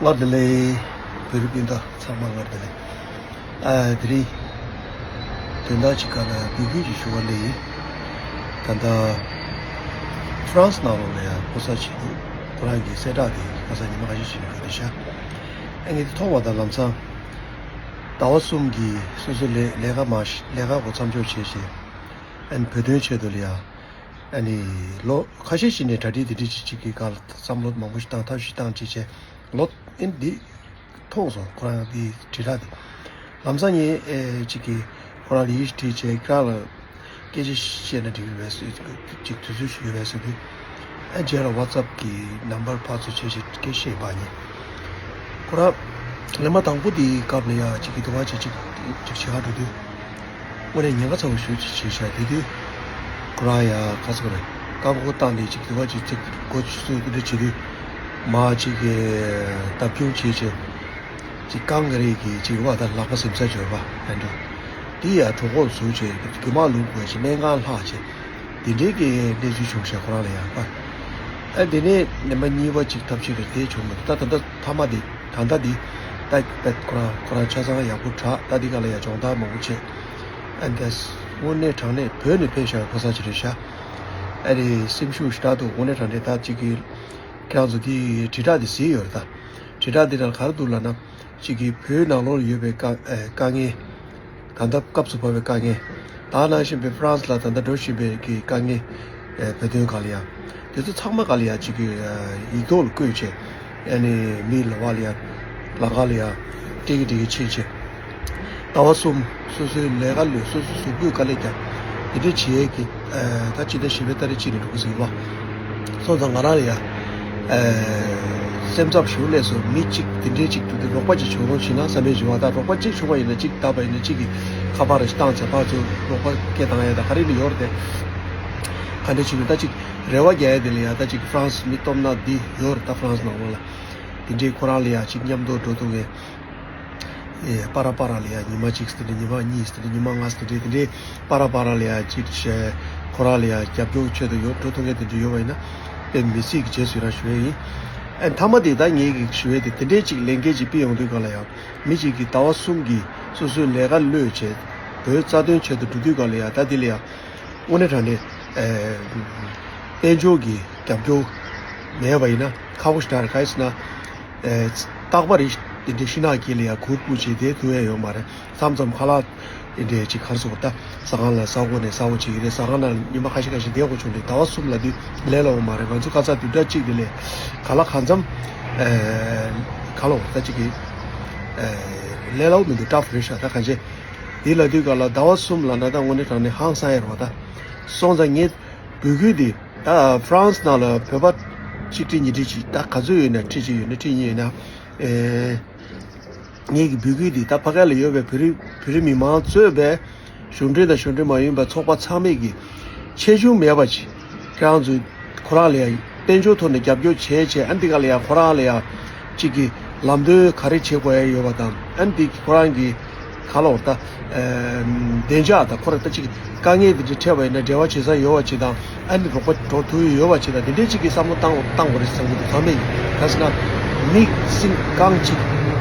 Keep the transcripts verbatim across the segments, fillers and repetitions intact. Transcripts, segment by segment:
སྔར་བདེ་ལེགས། བོད་རིགས་སྤུན་ཟླ་ཚང་མ་སྔར་བདེ་ལེགས། ཨ་དེ་རིང་དོན་དག་ཅིག་སྒང་ལ་འབོད་སྐུལ་ཅིག་ཞུ་བ་ལས་ཡིན། ད་ལྟ་ཧྥ་རན་སི་ནང་ལོགས་ལ་ཡང་ཕོ་གསར་ཅིག་འདུག་ཁོ་རང་གི་གསལ་བསྒྲགས་དེ་ཁ་སང་ཉི་མ་ཁ་ཤས་ཤིག་ནས་འགོད་དེ་ཤག་ཨ་ངས་དེ་མཐོང་བ་དང་ལམ་སང་ཟླ་བ་གསུམ་གྱི་སོ་སོའི་ལས་ལས་ཀ་མ་ལས་ཀ་གོ་མཚམས་འཇོག་བྱས་བྱས་ཨ་ནི་བོད་དོན་ཆེད་དུ་ལ་ཡང་། ཨ་ནི་ལོ་ཁ་ཤས་ཤིག་ནས་གྲ་སྒྲིག་དེ་འདྲ་ཅིག་ཅིག་གི་སྒང་ལ་བསམ་བློ་མང་པོ་ཞིག་བཏང་ཐབས་ཤིག་བཏང་བྱས་བྱས་ལོ་ཨིན་འདི་མཐོང་སོང་ཁོ་རང་འདི་དྲིལ་བསྒྲགས་དེ། ལམ་སང་ངས་ཨེ་ཅིག་གི་ཁོ་རང་ལ་ཡིད་ཆེས་བྱས་ཁྱེད་རང་ལ་སྐད་ཆ་བཤད་ན་འགྲིག་རེད་པས་ཅིག་དུས་ཚོད་ཞིག་ཡོད་པས་ཟེར་དུས། ཨ་རྗེས་ལ་ཝ་ཊི་སེབ་གི་ནམ་བར་ཕར་ཚུར་བྱས་བྱས་སྐད་བཤད་པ་ཡིན། ཁོ་རང་ལས་མ་དང་པོ་དེའི་སྐབས་ལ་ཡང་ཅིག་གི་དུ་བ་ཅིག་ཅིག་ཅིག་བྱེད་ག་འགྲོ་དུས། དངོས་གནས་ཉེན་ཁ་ཚ་བོ་ཞེ་པོ་ཅིག་བྱས་ཤག་དེ་དུས་ཁོ་རང་ཡང་ག་ཚོད་རེད། རྐང་འཁོར་བཏང་ནས་ཅིག་དུ་བ་ཅིག་ཅིག་སྒོ་ཕྱེ་ཚུར་དེ་འདྲ་བྱེད་དུས་མ་ཅིག་གི་བརྡབ་སྐྱོན་བྱས་བྱས་ཅིག་རྐང་ག་རེ་གི་ཅིག་བ་དང་ལག་པ་ཟིམ་ཚ་འབྱོར་པ་ཨེ་འགྲོ། དེ་ཡང་གྲོད་ཁོག་ཟུག་བྱས་རྒྱུ་མ་ལུག་དགོས་ཅིག་སྨན་ཁང་ལྷག་བྱས། དེ་འདྲའི་གི་གནས་ཚུལ་བྱུང་ཤག་ཁོ་རང་ལ་ཡང་ཨ། ཨ་དེ་ནས་ནད་པ་གཉིས་པ་ཅིག་ཐབས་ཤེས་རེ་དེ་བྱུང་མི་འདུག་ད་ད་ལྟ་མཐའ་མ་དེ་ད་ལྟ་དེ་ད་ད་ཁོ་རང་ཁོ་རང་ཆ་ཚང་ཡག་པོ་དྲག་ད་དེ་ག་ལ་ཡང་སྦྱོང་བརྡར་མང་པོ་བྱས། ཨ་ད་དངོས་གནས་དྲང་གནས་བོད་ནས་ཕེབས་ཤག་ཕོ་གསར་ཅིག་རེད་ཤག་ཨ་རེ་སེམས་ཤུགས་ཞེ་དྲག་འདུག་དངོས་གནས་དྲང་གནས་ད་ཅིག་གི་ཁྱེད་རང་ཚོ་དེ་དྲིལ་བསྒྲགས་དེ་གཟིགས་ཡོད་རེད་ད། དྲིལ་བསྒྲགས་དེ་ནང་ག་རེ་འདུག་ལབ་ན། གཅིག་གིས་བོད་ནང་ལོགས་ལ་ཡོད་པའི་དཀའ་ཨེ་དཀའ་ངལ། ད་ལྟ་སྐབས་སུ་བབས་པའི་དཀའ་ངལ། ད་ནང་བཞིན་པའི་ཧྥ་རན་སི་ལ་ད་ལྟ་འགྲོ་བཞིན་པའི་གི་དཀའ་ངལ། ཨེ་བོད་དོན་སྒང་ལ་ཡང་། དེ་ཚོ་ཚང་མ་སྒང་ལ་ཡང་གཅིག་གིས་ཨེ་ཡིག་ཐོག་ལ་བཀོད་བྱས། ཨ་ནི་མི་ལ་བ་ལ་ཡང་། ལམ་ཁ་ལ་ཡང་། སྤྲད་ཀྱི་སྤྲད་ཀྱི་བྱས་བྱས། ཟླ་བ་གསུམ་སོ་སོའི་ལས་ཀ་ལས་སོ་སོའི་གཟུགས་པོས་དཀའ་ལས་བརྒྱབ། དེ་འདྲ་བྱེད་ཀྱི་ད་ཅི་ལྟར་ཞི་བའི་ཏ་རིག་གཅིག་ནས་འགྲོ་གི་ཟིན་པ། སོང་ཙང་ང་རང་ལ་ཡ། སེམས་འཚབ་ཞུ་ལས་སོ་མི་གཅིག་དེ་འདྲའི་གཅིག་ཏུ་དེ་རོགས་པ་གཅིག་བྱུང་རོགས་བྱེད་ན་བསམ་པའི་བྱུང་བ་དང་རོགས་པ་གཅིག་བྱུང་བ་ཡིན་ན་གཅིག་བཏབ་པ་ཡིན་ན་གཅིག་གིས་ཁ་པར་ཞིག་བཏང་ཚེ་ཕར་ཚུར་རོགས་པ་སྐད་བཏང་ཡ་དང་ག་རེ་ནི་ཡོད་རེད་དེ། ག་འདྲ་བྱེད་ཀྱི་ད་གཅིག་རེ་བ་རྒྱག་ཡ་དེ་ལ་ཡ་ད་གཅིག་ཧྥ་རན་སི་མི་སྟོབས་ན་འདི་ཡོད་རེད་ད་ཧྥ་རན་སི་ནང་ལོགས་ལ། དེ་འདྲའི་ཁོ་རང་ལ་ཡ་གཅིག་མཉམ་དུ་འགྲོ་ཐུབ་མཁན། ཨེ་པ་ར་པ་ར་ལ་ཡ་ཉི་མ་གཅིག་ཟེར་ཏེ་ཉི་མ་གཉིས་ཟེར་ཏེ་ཉི་མ་ལྔ་ཟེར་ཏེ་དེ་འདྲའི་པ་ར་པ་ར་ལ་ཡ་གཅིག་བྱས་ཁོ་རང་ལ་ཡ་རྒྱབ་སྐྱོར་ཆེད་དུ་ཡོད་འགྲོ་ཐུབ་མཁན་དེ་འདྲ་ཡོད་པ་ཡིན་ན་དཔེ་མི་སྲིད་ཀྱི་རྗེས་སུ་ཡི་རང་ཞུ་ཡས་ཡིན། ཨེ་མཐའ་མ་དེ་ད་ངེད་ཀྱི་ཞུ་ཡས་དེ་དེ་འདྲའི་གཅིག་ལས་འགན་གཅིག་ཕུལ་ཡོང་དུས་ག་ལ་ཡ་མི་གཅིག་གིས་ཟླ་བ་གསུམ་གྱི་སོ་སོའི་ལས་ཀ་གློད་བྱས་བོད་རྩ་དོན་ཆེད་དུ་འགྲོ་དུས་ག་ལ་ཡ་ད་དེ་ལ་ཡ་དངོས་གནས་དྲང་གནས་ཨེ་དཔལ་འབྱོར་གྱི་རྒྱབ་སྐྱོར་མེད་པ་ཡིན་ན་ཁག་པོ་ཞིག་རེད་ག་ཡིན་ཟེར་ན། ཨེ། རྟག་པར་དེ་འདྲའི་ཤིང་ནགས་དཀྱིལ་ལ་ཡང་གུར་སྤུ་བྱས་དེ་ཐུག་ཡ་ཡོད་མ་རེད། མཚམས་མཚམས་ཁ་ལག་དེ་འདྲའི་ཅིག་ག་རེ་ཟེར་དགོས་ད་ཟ་ཁང་ལ་ཟ་དགོས་ནས་ཟ་དགོས་བྱེད་ཀྱི་རེད། ཟ་ཁང་ནང་ཉི་མ་ཁ་ཤས་ཁ་ཤས་བསྡད་དགོས་བྱུང་རེད། ཟླ་བ་གསུམ་ལ་དུས་ལས་སླ་བོ་མ་རེད། ང་ཚོ་ཁ་ཚ་དུས་འདྲ་གཅིག་རེད་ལས་ཁ་ལག་གང་འཚམ་ཨེ། ག་ལ་འོ་ད་ཅིག་གི་ཨེ། ལས་སླ་བོ་མི་འདུག་ཊབ་རེད་ཤག་ད་གང་བྱེད། དེ་ལ་དུས་ག་ལ་ཟླ་བ་གསུམ་ལ་ན་ད་དངོས་གནས་དྲང་གནས་ཧང་སང་ཡ་རེད་བ་ད། སོང་ཙང་ངས་འབོད་སྐུལ་འདི་ད་ཧྥ་རན་སི་ནང་ལ་བོད་པ་གཅིག་ཁྲི་ཉིས་ཁྲི་ཅིག་ད་ག་ཚོད་ཡོད་ན་ཁྲི་གཅིག་ཡོད་ན་ཁྲི་གཉིས་ཡོད་ན་ཨེ། ངེད་ཀྱི་འབོད་སྐུལ་འདི་ད་ཕ་གི་ལ་ཡོད་པའི་བོད་རིགས་བོད་རིགས་མི་མང་གཙོས་པའི་གཞུང་འབྲེལ་དང་གཞུང་འབྲེལ་མ་ཡིན་པའི་ཚོགས་པ་ཚང་མས་ཀྱི་ཆེ་ཆུང་མེད་པ་ཅིག་ཁྱེད་རང་ཚོས་ཁོ་རང་ལ་ཡང་དཔལ་འབྱོར་ཐོག་ནས་རྒྱབ་སྐྱོར་བྱས་བྱས་ཨ་འདི་ག་ལ་ཡང་ཁོ་རང་ལ་ཡང་གཅིག་གི་ལམ་སྟོན་ག་རེ་བྱེད་དགོས་ཡ་ཡོད་པ་དང་ཨ་འདི་ཁོ་རང་གི་ག་ལ་འོ་ད། བདེ་འཇགས་དང་ཁོ་རང་ད་ཅིག་དཀའ་ངལ་དེ་འདྲ་འཕྲད་པ་ཡིན་ན་འབྲེལ་བ་བྱེད་ས་ཡོད་པ་ཅིག་དང་ཨ་ནི་རོགས་པ་འགྲོ་ཐུབ་ཡོད་པ་ཅིག་དང་དེ་འདྲའི་ཅིག་གི་བསམ་བློ་བཏང་བཏང་དགོས་རེད་བསམ་གྱི་འདུག་ཚང་མས་ཡིན་ག་ཟེར་ན་མི་སེམས་གང་ཅིག་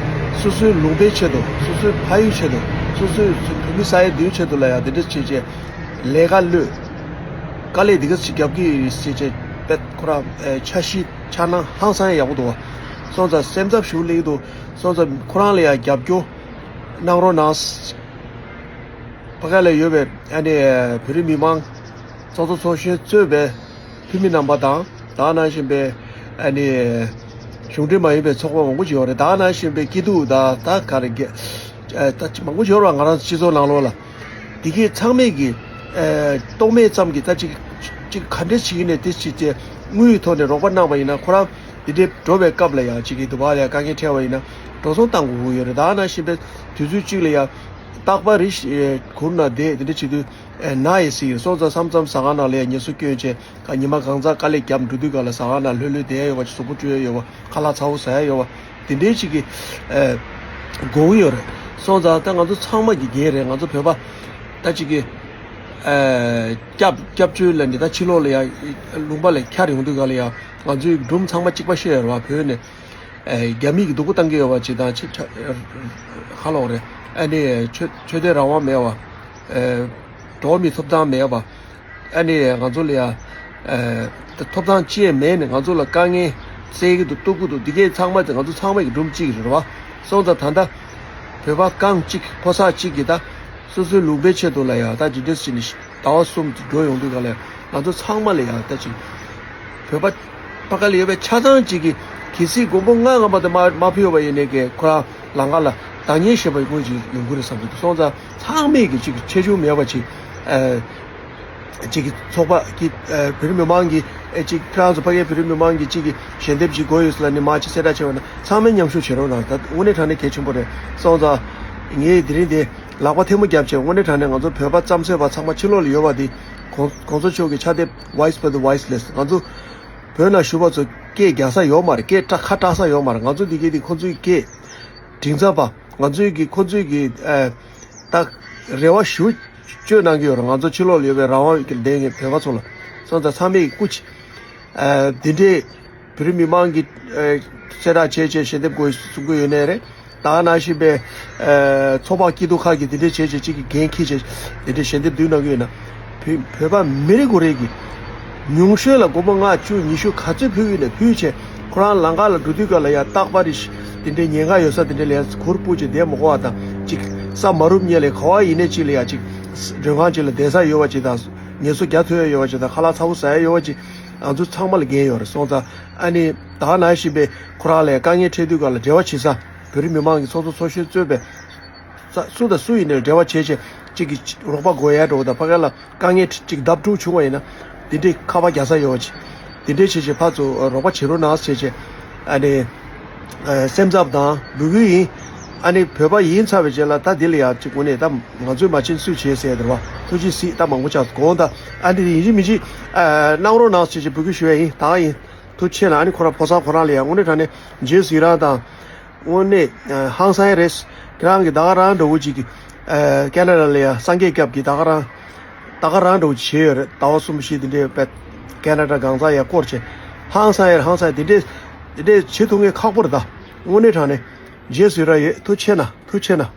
སོ་སོའི་ལུང་པའི་ཆེད་དུ་སོ་སོའི་ཕ་ཡུལ་ཆེད་དུ་སོ་སོའི་བོད་མི་ས་ཡ་བདུན་ཆེད་དུ་ལ་ཡང་དེ་འདྲ་བྱས་བྱས་ལས་ཀ་གློད་དཀའ་ལས་འདི་ག་ཅིག་རྒྱབ་ཀྱི་ཡིན་ཟེར་བྱས་པད་ཁོ་རང་འཆར་གཞི་འཆར་སྣང་ཧང་སང་ཡག་པོ་འདུག་བ། སོང་ཙང་སེམས་འཚབ་ཞུ་ལེགས་འདུག་སོང་ཙང་ཁོ་རང་ལ་ཡང་རྒྱབ་སྐྱོར་གནང་རོགས་གནང་། ཕ་གི་ལ་ཡོད་པའི་ཨ་ནི་བོད་རིགས་མི་མང་ཚོགས་གཙོ་ཚོགས་གཞོན་གཙོས་པའི་འཐུས་མི་རྣམ་པ་དང་ད་ག་ནང་བཞིན་པའི་ཨ་ནི་གཞུང་འབྲེལ་མ་ཡིན་པའི་ཚོགས་པ་མང་པོ་ཞིག་ཡོད་རེད། ད་ག་ནང་བཞིན་པའི་སྐྱིད་སྡུག་དང་ད་ག་རེ་ག་ད་མང་པོ་ཞིག་ཡོད་རེད་བ། ང་རང་སྤྱི་ཚོགས་ནང་ལོགས་ལ་དེ་གས་ཚང་མས་ཀྱི་རྟོག་མེད་ཙམ་གྱི་ད་ཅིག་ཅིག་ག་འདྲས་བྱེད་ཀྱི་ནས་དེ་ཅིག་དེ་དངུལ་ཐོག་ནས་རོགས་པ་གནང་བ་ཡིན་ན་ཁོ་རང་དེ་འདྲས་འགྲོ་བའི་སྐབས་ལ་ཡང་ཅིག་གི་དུ་བ་ལ་ཡང་དཀའ་ངལ་འཕྲད་པ་ཡིན་ན་འགྲོ་སོང་བཏང་དགོས་ཀྱི་ཡོད་རེད། ད་ག་ནང་བཞིན་པའི་དུས་ཚོད་གཅིག་ལ་ཡང་རྟག་པར་རེ་བཞིན་གུར་ནང་བསྡད་དེ་འདྲ་བྱེད་དུས་ན་ཡི་སྲིད་ཡོད་སོང་ཙང་མཚམས་མཚམས་ཟ་ཁང་ནང་ལ་ཡང་ངལ་གསོ་སྐྱོན་བྱས་ཉི་མ་གང་ཚ་དཀའ་ལས་བརྒྱབ་འགྲོ་དུས་ག་ལ་ཟ་ཁང་ནང་ལྷོད་ལྷོད་བསྡད་ཡ་ཡོད་པ་ཅིག་གཟུགས་པོ་བཀྲུ་ཡ་ཡོད་པ་ཁ་ལག་ཚ་བོ་ཟ་ཡ་ཡོད་པ་དེ་འདྲའི་ཅིག་གི་དགོས་ཀྱི་ཡོད་རེད། སོང་ཙང་ད་ང་ཚོ་ཚང་མ་གི་འགན་རེད། ང་ཚོ་བོད་པ་ད་ཅིག་གི་སྐྱབས་སྐྱབས་བཅོལ་ལ་འདི་ད་ཕྱི་ལོགས་ལ་ཡང་ལུང་པ་ལ་འཁྱར་ཡོང་དུས་ག་ལ་ཡང་ང་ཚོའི་སྒྲུང་ཚང་མ་གཅིག་པ་བཤད་ཡོད་རེད་བ། བོད་ནས་ ཨེ། རྒྱ་མི་གི་སྡུག་པོ་བཏང་གི་ཡོད་པ་ཅིག་དང་ཆ་ཆ་ཧ་ལོག་རེད། ཨ་ནི་ཆོས་ཆོས་དད་རང་དབང་མེད་པ། ཨེ། འགྲོ་བ་མིའི་ཐོབ་ཐང་མེད་པ། ཨ་ནི་ང་ཚོ་ལ་ཡ་ཨེ། ཐོབ་ཐང་ཅི་ཡང་མེད་ནས་ང་ཚོ་ལ་དཀའ་ངལ་སེལ་གི་འདུག་གཏུག་གི་འདུག་འདི་གའི་ཚང་མ་དེ་ང་ཚོ་ཚང་མ་གི་སྒྲུང་གཅིག་རེད་བ། སོང་ཙང་ད་ལྟ་བོད་པ་རྐང་གཅིག་ཕོ་གསར་གཅིག་གིས་ད་སོ་སོའི་ལུང་པའི་ཆེད་དུ་ལ་ཡ་ད་ཇི་འདྲས་ཟེར་ནས་ཟླ་བ་གསུམ་འགྲོ་ཡོང་དུས་ག་ལ་ཡ་ང་ཚོ་ཚང་མ་ལ་ཡ་ད་ཅིག་བོད་པ་ཕ་ག་ལ་ཡོད་པའི་ཆ་ཚང་གཅིག་གིས་གལ་སྲིད་མགོན་པོ་ལྔ་ངམ་པ་དེ་མ་མ་ཕུལ་བ་ཡིན་ནའི་གི་ཁོ་རང་ལང་ཀ་ལ་བདག་ཉིད་ཞེས་པའི་དངོས་ཀྱི་ཡོང་གི་རེད་བསམ་གྱི་འདུག་སོང་ཙང་ཚང་མས་ཀྱི་གཅིག་ཆེ་ཆུང་མེད་པ་ཅིག་ཨ། གཅིག་གི་ཚོགས་པ་གི་ཨ། བོད་རིགས་མི་མང་གི་ཨ། གཅིག་ཁྱེད་རང་ཚོ་ཕ་གིའི་བོད་རིགས་མི་མང་གི་གཅིག་གི་ཞལ་འདེབས་ཅིག་དགོས་ཡོད་ཟེར་ལ་ནི་མ་ཅིག་གསལ་བསྒྲགས་བྱས་པ་ན་ཚང་མས་མཉམ་ཞུགས་བྱེད་རོགས་གནང་། ད་དངོས་གནས་དྲང་གནས་གལ་ཆེན་པོ་རེད། སོང་ཙང་ངས་དེ་རིང་འདི་ལག་པ་ཐལ་མོ་བརྒྱབ་བྱས་དངོས་གནས་དྲང་གནས་ང་ཚོ་བོད་པ་རྩམ་ཟོས་པ་ཚང་མ་ཕྱི་ལོགས་ལ་ཡོད་པ་འདི་གོང་གོང་ས་མཆོག་གི་ཕྱག་དེབ་Voice for the Voiceless། ང་ཚོ་བོད་ནང་བཞུགས་པ་ཚོ་སྐད་རྒྱག་ས་ཡོད་མ་རེད། སྐད་བཀྲ་ཁ་གྲག་ས་ཡོད་མ་རེད། ང་ཚོ་འདི་གའི་འདི་ཁོ་ཚོའི་སྐད་མགྲིན་ཚབ་པ་ང་ཚོའི་གི་ཁོ་ཚོའི་གི་ཨ། ད་རེ་བ་ཞུ་བཅོས་གནང་གི་ཡོད་རེད། ང་ཚོ་ཕྱི་ལོགས་ལ་ཡོད་པའི་རང་དབང་གི་ལྡན་གྱི་བོད་པ་ཚོ་ལ། སོང་ཙང་ཚང་མས་སྐུ་མཁྱེན། ཨ། འདི་འདྲའི་བོད་རིགས་མི་མང་གི་ཨ། གསལ་བསྒྲགས་བྱས་བྱས་ཞལ་འདེབས་དགོས་གསུང་གི་ཡོད་ནའི་རེད། ད་ག་ནང་བཞིན་པའི་ཨ། ཚོགས་པ་སྐྱིད་སྡུག་ཁག་གིས་འདི་འདྲའི་བྱས་བྱས་གཅིག་གི་འགན་འཁྱེར་བྱས་འདི་འདྲའི་ཞལ་འདེབས་བསྡུས་གནང་གི་ཡོད་ན། བོད་བོད་པ་མི་རེ་ངོ་རེ་གིས་ཉུང་ཤོས་ལ་སྒོར་མོ་ལྔ་བཅུ་ཉི་ཤུ་ག་ཚོད་ཕུལ་གི་ཡོད་ན་ཕུལ་བྱས་ཁོ་རང་ལང་ཀ་ལ་འགྲོ་དུས་སྐབས་ལ་ཡ་རྟག་པར་རེ་འདི་འདྲའི་ཉེན་ཁ་ཡོད་ས་འདི་འདྲའི་ལ་ཡ་གུར་སྤོས་བྱས་བསྡད་མ་དགོས་པ་དང་གཅིག་ས་མ་རུབ་སྔོན་ལ་ག་བ་ཡིན་ནའི་གཅིག་ལ་ཡ་གཅིག་མགྲོན་ཁང་གཅིག་ལ་བསྡད་ས་ཡོད་པ་ཅིག་དང་ངལ་གསོ་རྒྱག་ཐུབ་ཡ་ཡོད་པ་ཅིག་དང་ཁ་ལག་ཚ་པོ་ཟ་ཡ་ཡོད་པ་ཅིག་ང་ཚོ་ཚང་མ་ལ་འགན་ཡོད་རེད། སོང་ཙང་ཨ་ནི་ད་ག་ནང་བཞིན་པའི་ཁོ་རང་ལ་ཡ་དཀའ་ངལ་འཕྲད་དུས་སྐབས་ལ་འབྲེལ་བ་བྱེད་ས་བོད་རིགས་མི་མང་གི་ཚོགས་གཙོ་ཚོགས་གཞོན་གཙོས་པའི་ས་སུ་དང་སུ་ཡིན་ནའི་འབྲེལ་བ་བྱས་བྱས་གཅིག་གིས་རོགས་པ་དགོས་ཡ་འགྲོ་བ་དང་ཕ་ག་ལ་དཀའ་ངལ་གཅིག་བརྡབ་འཁྲུག་བྱུང་བ་ཡིན་ན་འདི་འདྲའི་ཁ་པར་རྒྱག་ས་ཡོད་པ་ཅིག་འདི་འདྲའི་བྱས་བྱས་ཕར་ཚུར་རོགས་པ་བྱེད་རོགས་གནང་བྱས་བྱས་ཨ་ནི་ཨ། སེམས་འཚབ་དང་འབོད་སྐུལ་ཡིན། ཨ་ནི་བོད་པ་ཡིན་ཚར་བའི་རྗེས་ལ་ད་འདི་ལ་ཡ་གཅིག་དངོས་གནས་ད་ང་ཚོས་མ་བྱན་སུས་བྱེད་ཟེར་ཡ་དེ་རེད་བ། ཐུགས་རྗེ་གཟིགས། ད་མང་པོ་ཆགས་སོང་། གོང་ད་ཨ་འདི་ཡིན་གཅིག་མིན་གཅིག་ཨ། གནང་རོགས་གནང་ཟེར་བྱས་འབོད་སྐུལ་ཞུ་ཡ་ཡིན། ད་ག་ཡིན། ཐུགས་རྗེ་ཆེ་གནང་། ཨ་ནི་ཁོ་རང་ཕོ་གསར་ཁོ་རང་ལ་ཡ་དངོས་གནས་དྲང་གནས་རྗེས་སུ་ཡི་རང་དང་། དངོས་གནས་ཨ། ཧང་སང་རེད། ཁྱེད་རང་གིས་ད་ག་རང་འདྲ་བོ་ཅིག་གིས་ཨ། ཁེ་ན་ཌ་ལ་ཡ་སངས་རྒྱས་སྐྱབས་ཀྱིས་ད་ག་རང་ད་ག་རང་འདྲ་བོ་ཅིག་བྱས་ཡོད་རེད། ཟླ་བ་གསུམ་བཞི་དེ་འདྲའི་བས་ཁེ་ན་ཌ་གང་ཟག་ཡ་སྐོར་བྱས། ཧང་སང་ཡ་རེད། ཧང་སང་ཡ་དེ་འདྲས་དེ་འདྲས་བྱེད་ཐུབ་མཁན་ཁག་པོ་རེད། ད་དངོས་གནས་དྲང་གནས་རྗེས་སུ་ཡི་རང་ཡོད། ཐུགས་རྗེ་ཆེ་གནང་། ཐུགས་རྗེ་ཆེ་གནང་།